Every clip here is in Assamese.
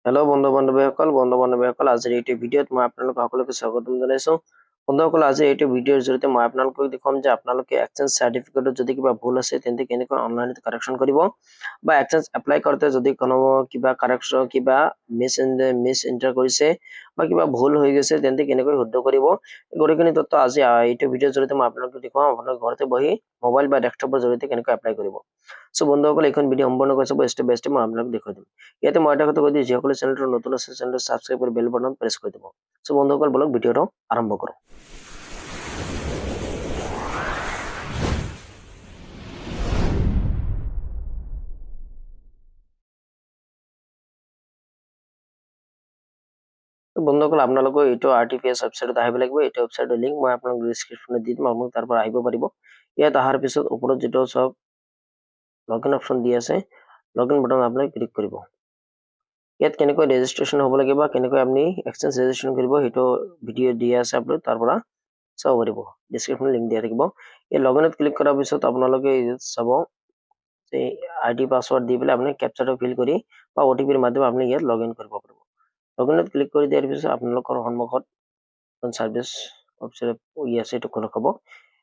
হেল্ল' বন্ধু বান্ধৱীসকল, আজিৰ এইটো ভিডিঅ'ত মই আপোনালোক সকলোকে স্বাগতম জনাইছোঁ। বন্ধুসকল, আজিৰ এইটো ভিডিঅ'ৰ জৰিয়তে মই আপোনালোকক দেখুৱাম যে আপোনালোকে এক্সচেঞ্জ চাৰ্টিফিকেটত যদি কিবা ভুল আছে, তেন্তে কেনেকৈ অনলাইনত কাৰেকশ্যন কৰিব বা এক্সচেঞ্জ এপ্লাই কৰোঁতে যদি কোনো কিবা কাৰেকশ্যন, কিবা মিছ এণ্টাৰ কৰিছে বা কিবা ভুল হৈ গৈছে, তেন্তে কেনেকৈ শুদ্ধ কৰিব। গোটেইখিনি তথ্য আজি এইটো ভিডিঅ'ৰ জৰিয়তে মই আপোনালোকক দেখুৱাম, আপোনালোকে ঘৰতে বহি মোবাইল বা ডেস্কটপৰ জৰিয়তে কেনেকৈ এপ্লাই কৰিব। চ' বন্ধুসকল, এইখন ভিডিঅ' সম্পূৰ্ণকৈ চাব, ষ্টেপ বাই ষ্টেপ মই আপোনালোকক দেখুৱাই দিম। ইয়াতে মই এটা কথা কৈ দিওঁ, যিসকলে চেনেলটো নতুন আছে, চেনেলটো ছাবস্ক্ৰাইব কৰি বেল বাটনত প্ৰেছ কৰি দিব। চ' বন্ধুসকল, বলক ভিডিঅ'টো আৰম্ভ কৰোঁ। বন্ধুসকল, আপোনালোকৰ এইটো আৰটিপিএছ ৱেবছাইটত আহিব লাগিব। এইটো ৱেবছাইটৰ লিংক মই আপোনালোক ডিছক্ৰিপশ্যনত দি দিম, আপোনালোক তাৰ পৰা আহিব পাৰিব। ইয়াত অহাৰ পিছত ওপৰত যিটো চাওক লগ ইন অপশ্যন দি আছে, লগ ইন বাটন আপোনালোকে ক্লিক কৰিব। ইয়াত কেনেকৈ ৰেজিষ্ট্ৰেশ্যন হ'ব লাগিব বা কেনেকৈ আপুনি এক্সচেঞ্জ ৰেজিষ্ট্ৰেশ্যন কৰিব, সেইটো ভিডিঅ' দিয়া আছে, আপোনালোক তাৰ পৰা চাব পাৰিব। ডিছক্ৰিপশ্যনত লিংক দিয়া থাকিব। এই লগ ইনত ক্লিক কৰাৰ পিছত আপোনালোকে ইয়াত চাব যে আই ডি, পাছৱৰ্ড দি পেলাই আপুনি কেপচাৰটো ফিল কৰি বা অ' টি পিৰ মাধ্যমে আপুনি ইয়াত লগ ইন কৰিব পাৰিব। লগ ইনত ক্লিক কৰি দিয়াৰ পিছত আপোনালোকৰ সন্মুখত ছাৰ্ভিচ ৱেবছাইট আছে, এইটো খোলা খাব।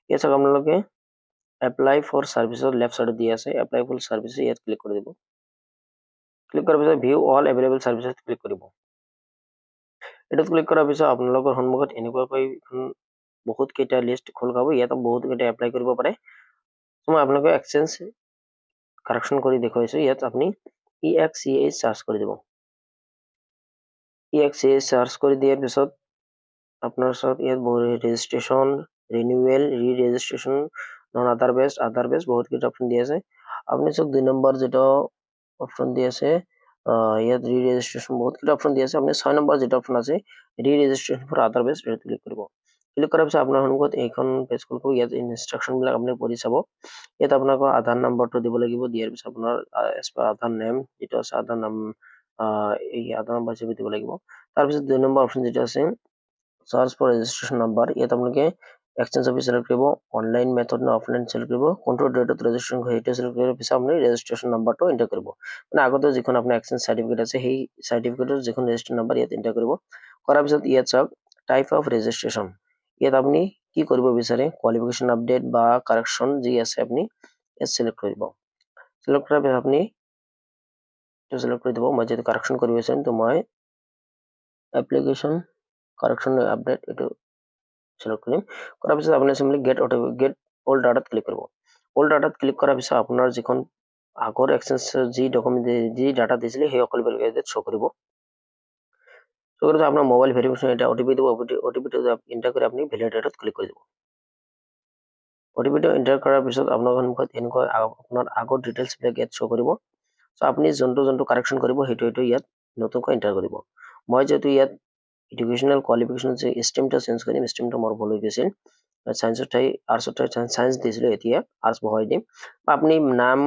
ইয়াত চাওক, আপোনালোকে এপ্লাই ফৰ ছাৰ্ভিচত লেফ্ট চাইডত দিয়া আছে, এপ্লাই ফৰ ছাৰ্ভিচ, ইয়াত ক্লিক কৰি দিব। ক্লিক কৰাৰ পিছত ভিউ অল এভেইলেবল ছাৰ্ভিচত ক্লিক কৰিব। এইটোত ক্লিক কৰাৰ পিছত আপোনালোকৰ সন্মুখত এনেকুৱাকৈ এখন বহুত কেইটা লিষ্ট খোল খাব। ইয়াত বহুত কেইটা এপ্লাই কৰিব পাৰে। মই আপোনালোকে এক্সচেঞ্জ কাৰেকশ্যন কৰি দেখুৱাইছোঁ। ইয়াত আপুনি EXCH search কৰি দিব। EXCH search কৰি দিয়াৰ পিছত আপোনাৰ ওচৰত ইয়াত বহুত registration, renewal, re registration, non Aadhaar based, Aadhaar based, বহুত কেইটা অপশ্যন দি আছে। আপুনি চাওক, 2 নম্বৰ যিটো অপশ্যন দি আছে, ইয়াত ৰি ৰেজিষ্ট্ৰেশ্যন, বহুত কেইটা অপশ্যন দি আছে। আপুনি 6 নম্বৰ যিটো অপশ্যন আছে, re registration for Aadhaar based, এইটো ক্লিক কৰিব। ক্লিক কৰাৰ পিছত আপোনাৰ সন্মুখত এইখন পেজ খুলিব। ইয়াত ইনষ্ট্ৰাকশ্যনবিলাক আপুনি পঢ়ি চাব। ইয়াত আপোনালোকৰ আধাৰ নম্বৰটো দিব লাগিব। দিয়াৰ পিছত আপোনাৰ এজ পাৰ আধাৰ নেম যিটো আছে, আধাৰ নাম, এই আধাৰ নম্বৰ হিচাপে দিব লাগিব। তাৰপিছত 2 নম্বৰ অপশ্যন যিটো আছে, চাৰ্চ ফৰ ৰেজিষ্ট্ৰেশ্যন নাম্বাৰ, ইয়াত আপোনালোকে এক্সচেঞ্জ অফিচ চিলেক্ট কৰিব, অনলাইন মেথড নে অফলাইন চিলেক্ট কৰিব, কোনটো ডেটত ৰেজিষ্ট্ৰেশ্যন হয় সেইটো চিলেক্ট কৰাৰ পিছত আপুনি ৰেজিষ্ট্ৰেশ্যন নাম্বাৰটো এণ্টাৰ কৰিব। মানে আগতে যিখন আপোনাৰ এক্সচেঞ্জ চাৰ্টিফিকেট আছে, সেই চাৰ্টিফিকেটৰ যিখন ৰেজিষ্ট্ৰেশ্যন নাম্বাৰ, ইয়াত এণ্টাৰ কৰিব। কৰাৰ পিছত ইয়াত চাওক, টাইপ অফ ৰেজিষ্ট্ৰেশ্যন, ইয়াত আপুনি কি কৰিব বিচাৰে, কোৱালিফিকেশ্যন আপডেট বা কাৰেকশ্যন যি আছে, আপুনি ইয়াত চিলেক্ট কৰিব। চিলেক্ট কৰাৰ পিছত আপুনি এইটো চিলেক্ট কৰি দিব। মই যিহেতু কাৰেকশ্যন কৰিব বিচাৰিম, তো মই এপ্লিকেশ্যন কাৰেকশ্যন আপডেট এইটো চিলেক্ট কৰিম। কৰাৰ পিছত আপুনি চিম্পলি গেট অল ডাটাত ক্লিক কৰিব। অল ডাটাত ক্লিক কৰাৰ পিছত আপোনাৰ যিখন আগৰ এক্সচেঞ্জ যি ডকুমেণ্ট, যি ডাটা দিছিলে, সেই সকলোবিলাক ইয়াত শ্ব' কৰিব। শ্ব' কৰাৰ পিছত আপোনাৰ মোবাইল ভেৰিফিকেশ্যন এটা অ' টি পি দিব। অ' টি পিটো এণ্টাৰ কৰি আপুনি ভেলিডেটত ক্লিক কৰি দিব। অ' টি পিটো এণ্টাৰ কৰাৰ পিছত আপোনাৰ সন্মুখত এনেকুৱা আপোনাৰ আগৰ ডিটেইলছবিলাক ইয়াত শ্ব' কৰিব। চ' আপুনি যোনটো যোনটো কাৰেকশ্যন কৰিব, সেইটো সেইটো ইয়াত নতুনকৈ এণ্টাৰ কৰিব। মই যিহেতু ইয়াত এডুকেশ্যনেল কোৱালিফিকেশ্যন যে ষ্ট্ৰীমটো চেঞ্জ কৰিম, ষ্ট্ৰীমটো মোৰ ভুল হৈ গৈছিল, চায়েন্সৰ ঠাই আৰ্টছৰ ঠাইত চায়েন্স দিছিলোঁ, এতিয়া আৰ্টছ বহাই দিম। বা আপুনি নাম,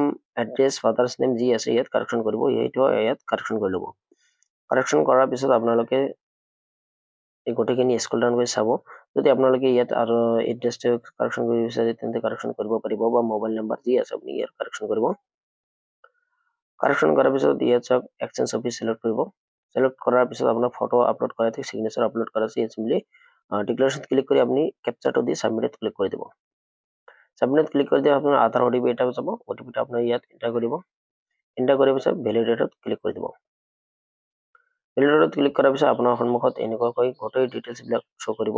এড্ৰেছ, ফাদাৰ্ছ নেম যি আছে ইয়াত কাৰেকশ্যন কৰিব, সেইটো ইয়াত কাৰেকশ্যন কৰি ল'ব। কাৰেকশ্যন কৰাৰ পিছত আপোনালোকে এই গোটেইখিনি স্ক্ৰল ডাউন কৰি চাব। যদি আপোনালোকে ইয়াত আৰু এড্ৰেছটো কাৰেকশ্যন কৰিব বিচাৰে, তেন্তে কাৰেকশ্যন কৰিব পাৰিব বা মোবাইল নাম্বাৰ যি আছে আপুনি ইয়াত কাৰেকশ্যন কৰিব। কাৰেকশ্যন কৰাৰ পিছত ইয়াত চাওক, এক্সচেঞ্জ অফিচ চিলেক্ট কৰিব। চিলেক্ট কৰাৰ পিছত আপোনাৰ ফটো আপলোড কৰা থাকে, চিগনেচাৰ আপলোড কৰা আছে, ইয়াত চিম্পলি ডিক্লাৰেশ্যন ক্লিক কৰি আপুনি কেপচাৰটো দি ছাবমিটত ক্লিক কৰি দিব। ছাবমিটত ক্লিক কৰি দিয়ে আপোনাৰ আধাৰ অ' টি পি এটা যাব। অ' টি পিটো আপোনাৰ ইয়াত এণ্টাৰ কৰিব। এণ্টাৰ কৰাৰ পিছত ভেলিডেটত ক্লিক কৰি দিব। ভেলিডেটত ক্লিক কৰাৰ পিছত আপোনাৰ সন্মুখত এনেকুৱাকৈ গোটেই ডিটেইলছবিলাক শ্ব' কৰিব।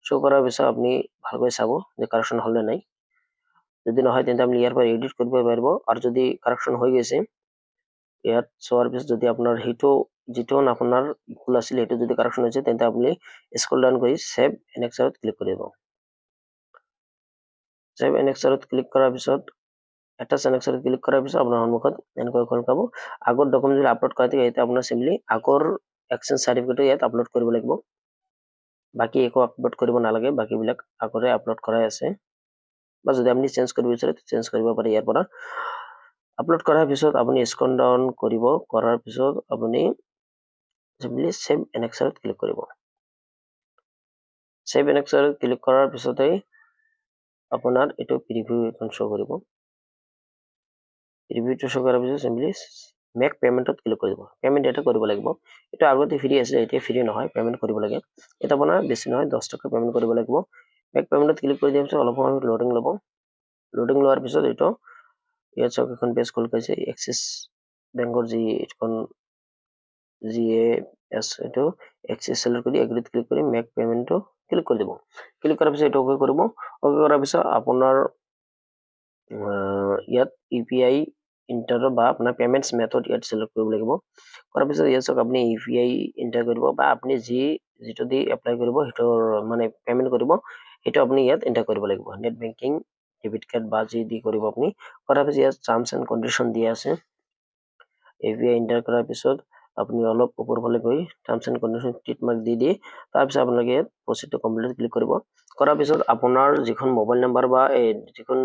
শ্ব' কৰাৰ পিছত আপুনি ভালকৈ চাব যে কাৰেকশ্যন হ'ল নে নাই। যদি নহয়, তেন্তে আপুনি ইয়াৰ পৰা এডিট কৰিব পাৰিব। আৰু যদি কাৰেকশ্যন হৈ গৈছে, ইয়াত চোৱাৰ পিছত যদি আপোনাৰ সেইটো যিটো আপোনাৰ ভুল আছিল, সেইটো যদি কাৰেকশ্যন হৈছে, তেন্তে আপুনি স্ক্ৰল ডাউন কৰি ছেভ এনেক্সাৰত ক্লিক কৰিব। ছেভ এনেক্সাৰত ক্লিক কৰাৰ পিছত, এটাচ এনেক্সাৰত ক্লিক কৰাৰ পিছত আপোনাৰ সন্মুখত এনেকৈ খোল খাব। আগৰ ডকুমেণ্ট যদি আপলোড কৰা থাকে, এতিয়া আপোনাৰ চিম্পলি আগৰ এক্সচেঞ্জ চাৰ্টিফিকেটটো ইয়াত আপলোড কৰিব লাগিব। বাকী একো আপলোড কৰিব নালাগে, বাকীবিলাক আগৰে আপলোড কৰাই আছে। বা যদি আপুনি চেঞ্জ কৰিব বিচাৰে, চেঞ্জ কৰিব পাৰে ইয়াৰ পৰা। আপলোড কৰাৰ পিছত আপুনি স্ক্ৰল ডাউন কৰিব। কৰাৰ পিছত আপুনি চিম্পলি ছেভ এনেক্সাৰত ক্লিক কৰিব। ছেভ এনেক্সাৰত ক্লিক কৰাৰ পিছতেই আপোনাৰ এইটো প্ৰিভিউ এখন শ্ব' কৰিব। প্ৰিভিউটো শ্ব' কৰাৰ পিছত চিম্পলি মেক পে'মেণ্টত ক্লিক কৰিব। পে'মেণ্ট ইয়াতে কৰিব লাগিব। এইটো আগতে ফ্ৰী আছিলে, এতিয়া ফ্ৰী নহয়, পে'মেণ্ট কৰিব লাগে। ইয়াত আপোনাৰ বেছি নহয়, 10 টকা পে'মেণ্ট কৰিব লাগিব। মেক পে'মেণ্টত ক্লিক কৰি দিয়াৰ পিছত অলপ সময় লোডিং ল'ব। লোডিং লোৱাৰ পিছত এইটো ইয়াত চাওক, এখন পেজ খোল খাইছে। এক্সিছ বেংকৰ যি এইখন জি এ এছ, এইটো এক্সিছ চিলেক্ট কৰি এগ্ৰিত ক্লিক কৰি মেক পে'মেণ্টটো ক্লিক কৰি দিব। ক্লিক কৰাৰ পিছত এইটো অ'কে কৰিব। অ'কে কৰাৰ পিছত আপোনাৰ ইয়াত ইউপিআই ইণ্টাৰ বা আপোনাৰ পে'মেণ্টছ মেথড ইয়াত চিলেক্ট কৰিব লাগিব। কৰাৰ পিছত ইয়াত চাওক, আপুনি ইউপিআই এণ্টাৰ কৰিব বা আপুনি যিটো দি এপ্লাই কৰিব, সেইটোৰ মানে পে'মেণ্ট কৰিব, সেইটো আপুনি ইয়াত এণ্টাৰ কৰিব লাগিব। নেট বেংকিং, ডেবিট কাৰ্ড বা যি দি কৰিব আপুনি। কৰাৰ পিছত ইয়াত টাৰ্মছ এণ্ড কণ্ডিশ্যন দিয়া আছে। ইউপিআই এণ্টাৰ কৰাৰ পিছত আপুনি অলপ ওপৰ ফালে গৈ terms and condition tick mark দি দি তাৰপিছত আপোনালোকে ইয়াত প্ৰচিড কমপ্লিট ক্লিক কৰিব। কৰাৰ পিছত আপোনাৰ যিখন মোবাইল নাম্বাৰ বা এই যিখন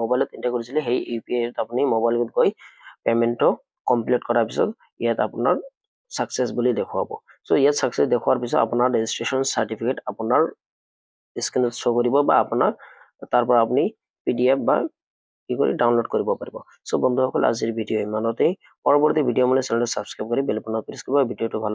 মোবাইলত এণ্টাৰ কৰিছিলে, সেই ইউপিআইত আপুনি মোবাইলত গৈ পে'মেণ্টটো কমপ্লিট কৰাৰ পিছত ইয়াত আপোনাৰ ছাকচেছ বুলি দেখুৱাব। চ' ইয়াত ছাকচেছ দেখুওৱাৰ পিছত আপোনাৰ ৰেজিষ্ট্ৰেশ্যন চাৰ্টিফিকেট আপোনাৰ স্ক্ৰীণত শ্ব' কৰিব বা আপোনাৰ তাৰ পৰা আপুনি পিডিএফ বা কি কৰি ডাউনলোড কৰিব পাৰিব। চ' বন্ধুসকল, আজিৰ ভিডিঅ' ইমানতেই। পৰৱৰ্তী ভিডিঅ' মানে চেনেলটো ছাবস্ক্ৰাইব কৰি বেল বাটনত প্ৰেছ কৰিব। ভিডিঅ'টো ভাল